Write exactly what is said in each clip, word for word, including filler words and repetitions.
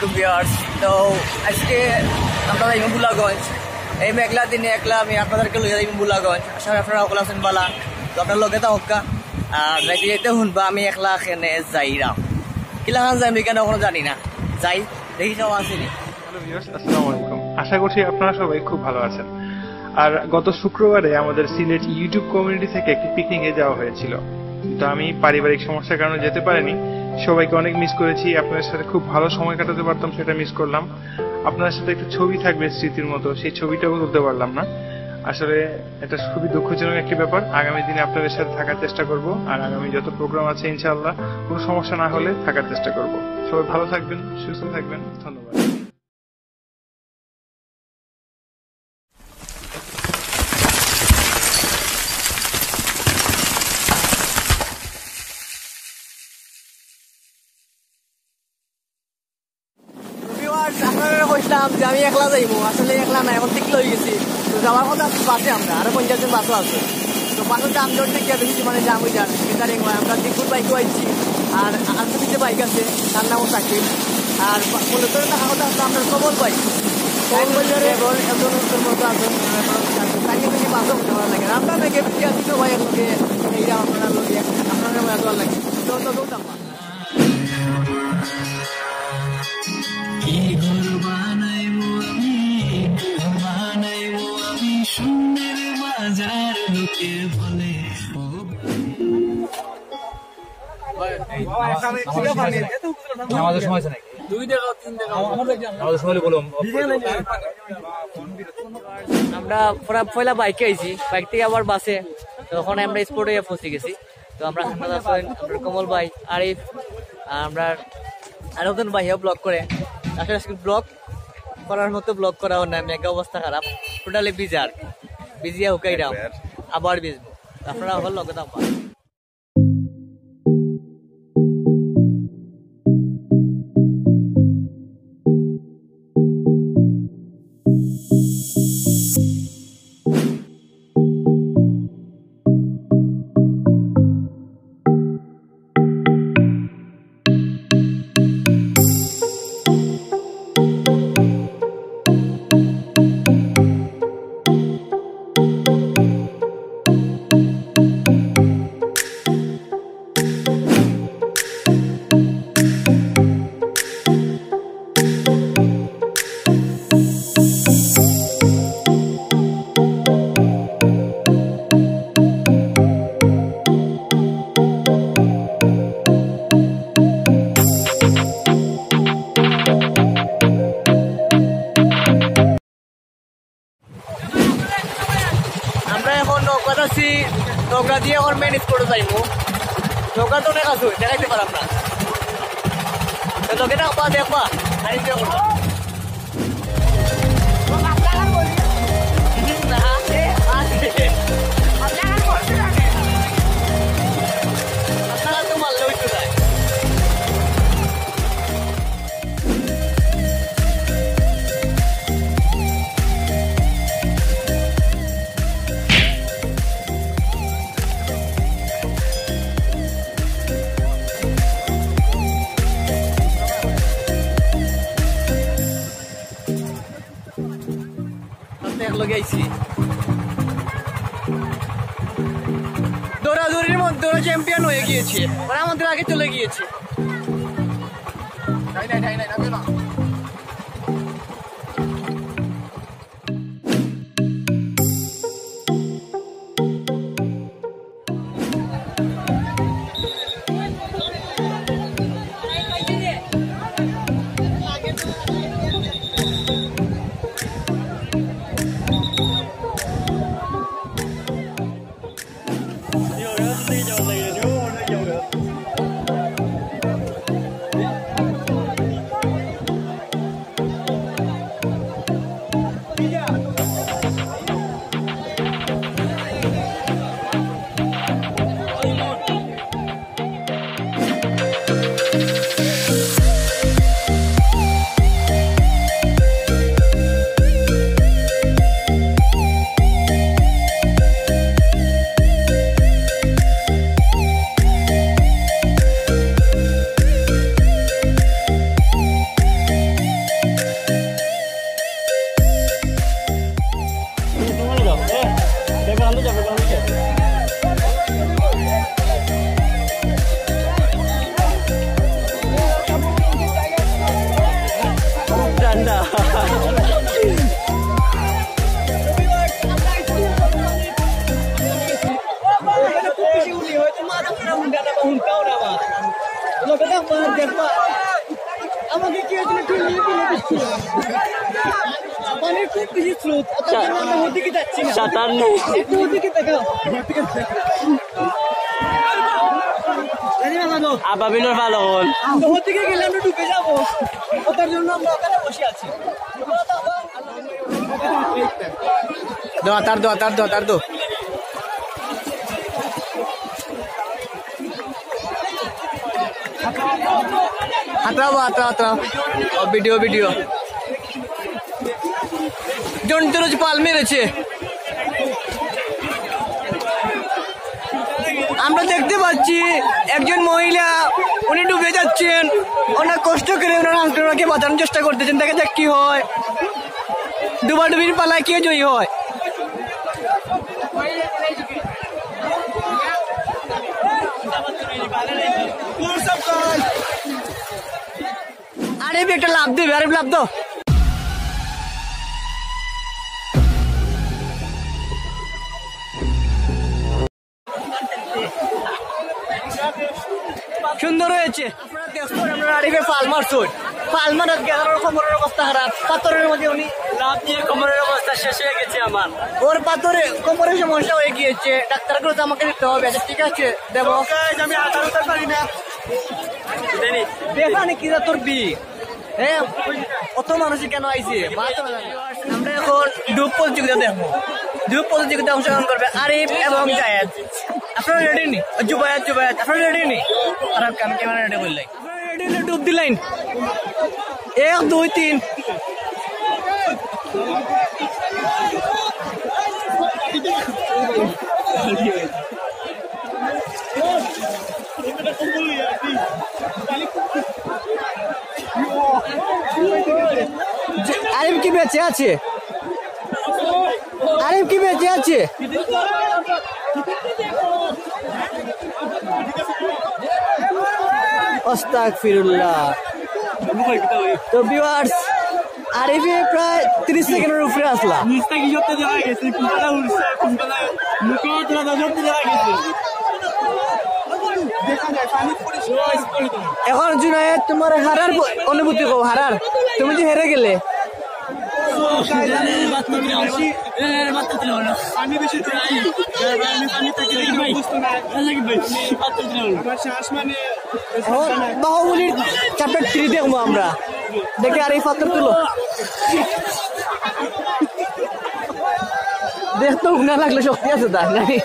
Viewers, তো আজকে আমরা যাইমু ভোলাগঞ্জ। এই মেঘলা দিনে একলা আমি আপনাদেরকে লইয়া যাইমু ভোলাগঞ্জ। আশা করি আপনারা সকল আছেন বালা। তো আপনারা লগে থাকউক্কা। আর যাইতে যাইতে হুনবা আমি একলা কেনে যাইরাম। কিলাখান যাইমু ইখান অখনো জানি না। যাই, দেখি সব আছে নি। হ্যালো ভিউয়ার্স, আসসালামু আলাইকুম। আশা করছি আপনারা সবাই খুব ভালো আছেন। আর গত শুক্রবারে আমাদের সিলেট YouTube কমিউনিটি থেকে একটি পিকনিকে যাওয়া হয়েছিল, কিন্তু আমি পারিবারিক সমস্যার কারণে যেতে পারিনি। সবাইকে অনেক মিস করেছি, আপনাদের সাথে খুব ভালো সময় কাটাতে পারতাম, সেটা মিস করলাম। আপনাদের সাথে একটা ছবি থাকবে স্মৃতির মতো, সেই ছবিটাও তুলতে পারলাম না। আসলে এটা খুবই দুঃখজনক একটি ব্যাপার। আগামী দিনে আপনাদের সাথে থাকার চেষ্টা করব, আর আগামী যত প্রোগ্রাম আছে ইনশাআল্লাহ কোনো সমস্যা না হলে থাকার চেষ্টা করব। সবাই ভালো থাকবেন, সুস্থ থাকবেন, ধন্যবাদ। Viewers, আপনারারে কইছিলাম যে আমি একলা যাইমু, আসলে একলা না, এখন ঠিক লই গেছি। তো যাওয়ার কথা আছে বাসে আমরা, আরো পঞ্চাশ জন বাসও আছে। তো বাসের যানজট দেখিয়া বেশি মানে জাম অই যায়, ক্যাটারিং হয়। আমরা দিকপুর বাইকও আইছি, আর আরেকটা পিছে বাইক আছে, তার নামও সাকিব। আর বা-, মূলত দেখার কথা আছে আপনার কমল ভাই, কমল ভাই এমন মতো আছে, সাকিব থেকে বাসও করতে ভালো লাগে। আমরা মেঘে পিছিয়ে আছি সবাই একলগে, এই যে আপনারা লগে, আপনারা মজা লাগে। তো, তো, তো, কি ঘর বানাইবো আমি, কি ঘর বানাইবো আমি, শূন্যের বাজার লোকে বলে। ও নামাজের সময় আছে নাকি? দুই টাকা, তিন টাকা। নামাজের সময় বলুন। আমরা পুরা পয়লা বাইকে আইছি, বাইক থেকে আবার বাসে, তখন আমরা স্পটে পৌঁছে গেছি। তো আমরা হান্নাত আছেন, আমরা কমল ভাই, আরিফ, আর আমরা আরো একজন ভাইও ব্লগ করে। আসলে আজকে ব্লগ করার মতো ব্লগ করা হয় না, মেঘা অবস্থা খারাপ, টোটালি ভিজা আর কি। ভিজিয়া হুকাইরাম, আবার ভিজবো। আপনারা হল লগে থাকবা। আমরা এখন নৌকাত আছি, নৌকা দিয়া এখন মেইন স্পটে যাইমু। নৌকা তো অনেক আছে, দেখাইতে পারলাম না। তো লগে থাকবা, দেখবা, আর enjoy করবা। না, আছে। আপনারা তো মারলে হইতো না। আমরা একলগে আইছি। দৌড়াদৌড়ির মধ্যে ওরা চ্যাম্পিয়ন হয়ে গিয়েছে, ওরা আমাদের আগে চলে গিয়েছে। পানির খুব বেশি স্রোত। তার জন্য আমরা ওদিকে যাচ্ছি না। সাঁতার নেই। একটু ওদিকে তাকাও। জানি না, জানো। আবাবিলর পালন। তো ওদিকে গেলে আমরা ডুবে যাবো। ওটার জন্য আমরা ওখানে বসে আছি। দো, তার দো, তার দো, তার দো। হাতড়াও, হাতড়াও, হাতড়াও। ও, ভিডিও, ভিডিও। জন্তুর হচ্ছে পাল মেরেছে। আমরা দেখতে পাচ্ছি একজন মহিলা, উনি ডুবে যাচ্ছেন। অনেক কষ্ট করে ওনার হাজবেন্ডকে বাঁচানোর চেষ্টা করতেছেন, দেখা যাক কি হয়। ডুবাডুবির পালায় কে জয়ী হয়। আরে একটা লাফ দিবে, আরে লাফ দাও। সুন্দর হয়েছে। আপনারা দেখছেন, আমরা আরিফে পাল মারছইন। পাল মারার গেলার কোমরের অবস্থা খারাপ, পাথরের মধ্যে উনি লাফ দিয়ে কোমরের অবস্থা শেষ হয়ে গেছে আমার। ওর পাথরে কোমরের সমস্যা হয়ে গিয়েছে, ডাক্তার করে আমাকে দিতে হবে। আচ্ছা, ঠিক আছে, দেবো। Guys, আমি আঠারো পারি না। দেখানি কি যা তোর বি? হ্যাঁ, অত মানুষ কেন আইছে? আমরা এখন ডুব প্রতিযোগিতা দেখবো। ডুব প্রতিযোগিতা অংশগ্রহণ করবে আরিফ এবং জায়েদ। আপনারা রেডি নি? জুবায়েদ, জুবায়েদ, আপনারা রেডি নি? আর আমি ক্যামেরা রেডি করলাই। আপনারা রেডি নি? ডুব দিলাইন। এক, দুই, তিন। আরিফ কি বেঁচে আছে? আরিফ কি বেঁচে আছে? আস্তাগফিরুল্লাহ। তো ভিউয়ার্স, আরিফে প্রায় ত্রিশ সেকেন্ডের উপরে আসলা। নিচ থাকি সত্যি দেখা গেছে, কুম্পালা উঠছে, কুম্পালা মুখে তোরা সত্যি দেখা গেছে। এখন জুনায়েদ, তোমার হারার প-, অনুভূতি কও, হারার। তুমি যে হেরে গেলে। এখন বাহুবলীর চ্যাপ্টার থ্রি দেখবো আমরা। দেখি আর এই পাথর তুলো। দেখতে উগনা লাগলে শক্তি আছে তার, নাকি?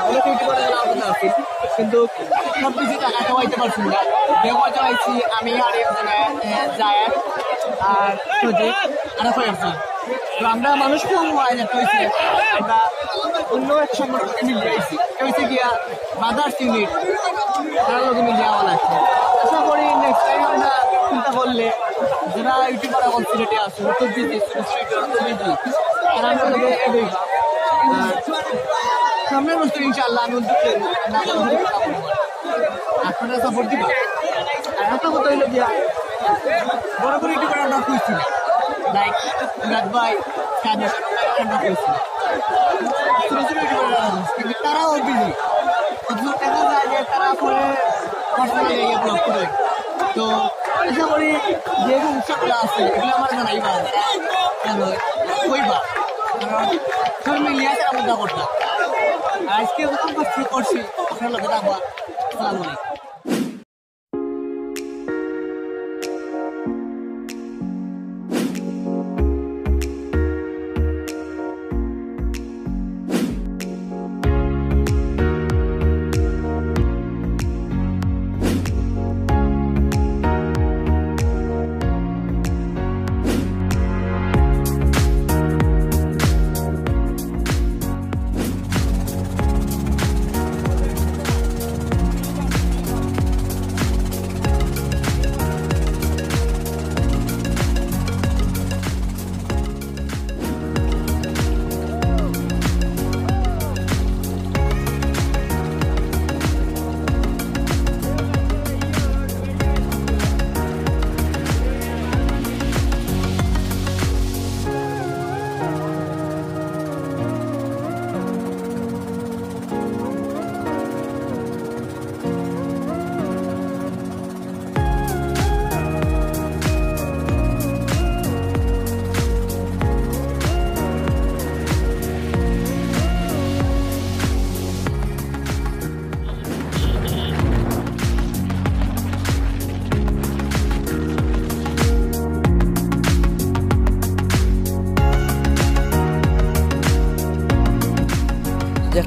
অনেক ইউটিউবার অনেক কথা আছিল, কিন্তু সব কিছু টাকা খাওয়াইতে পারছি না। বিয়ে করতে পারছি আমি আর একজনে, এ, জায়েদ আর সজীব আর কয়েকজন। তো আমরা মানুষ কম হওয়ায় যেতে হয়েছে, আমরা অন্য এক সংগঠনকে মিলিয়ে আইছি। এটা হয়েছে গিয়া ব্রাদার্স ইউনিট, তারা লোকে মিলিয়ে আওয়া লাগছে। আশা করি নেক্সট টাইম আমরা চিন্তা করলে যারা ইউটিউবার এখন সিলেটে আছে, অত বিজি, অত বিজি, আর আমরা লোকে এগোই। আর সামনের বছর ইনশাআল্লাহ আমি উদ্যোগ নেব, আমরা আবার ঘুরে কথা বলবো। আপনারা সাপোর্ট দিবা। আর একটা কথা হইলো যে বড় বড় ইউটিউবার আমরা খুঁজছি না, লাইক মুরাদ ভাই, কাজী সাহেব আমরা খুঁজছি না। ছোট ছোট ইউটিউবার আমরা খুঁজছি, কিন্তু তারাও বিজি। অথচ দেখা যায় যে তারা করে পার্সোনালি গিয়ে ব্লগ করে। তো আশা করি যে যে উৎসবগুলো আছে এগুলো আমার জানাই বা কেন কইবা, কারণ সব মিলিয়ে আছে আমরা করতাম। আজকে যখন করছি, করছি, আপনার লোকে থাকবা। আসসালামু আলাইকুম।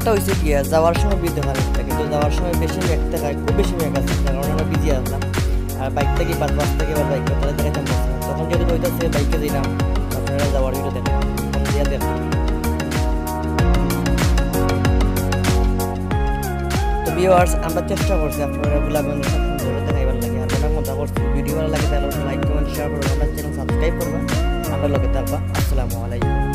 তো হয়েছে কি, যাওয়ার সময় ভিড় দেখা যাচ্ছে, কিন্তু যাওয়ার সময় বেশি মেঘ দেখায়, খুব বেশি মেঘ আছে, যার কারণে আমরা ভিজি আসলাম। আর বাইক থেকে বাস বাস থেকে আবার বাইক তাহলে দেখাইতাম পারছি না। তখন যেহেতু হইতেছে বাইকে দিলাম, আপনারা যাওয়ার ভিডিও দেখেন, ফোন দিয়ে দেখেন। তো ভিউয়ার্স, আমরা চেষ্টা করছি আপনারা গুলাবগঞ্জ সব সুন্দর দেখাইবার লাগে। আর আমরা মজা করছি, ভিডিও ভালো লাগে তাহলে লাইক, কমেন্ট, শেয়ার করবেন, আমার চ্যানেল সাবস্ক্রাইব করবেন, আমরা লগে থাকবা। আসসালামু আলাইকুম।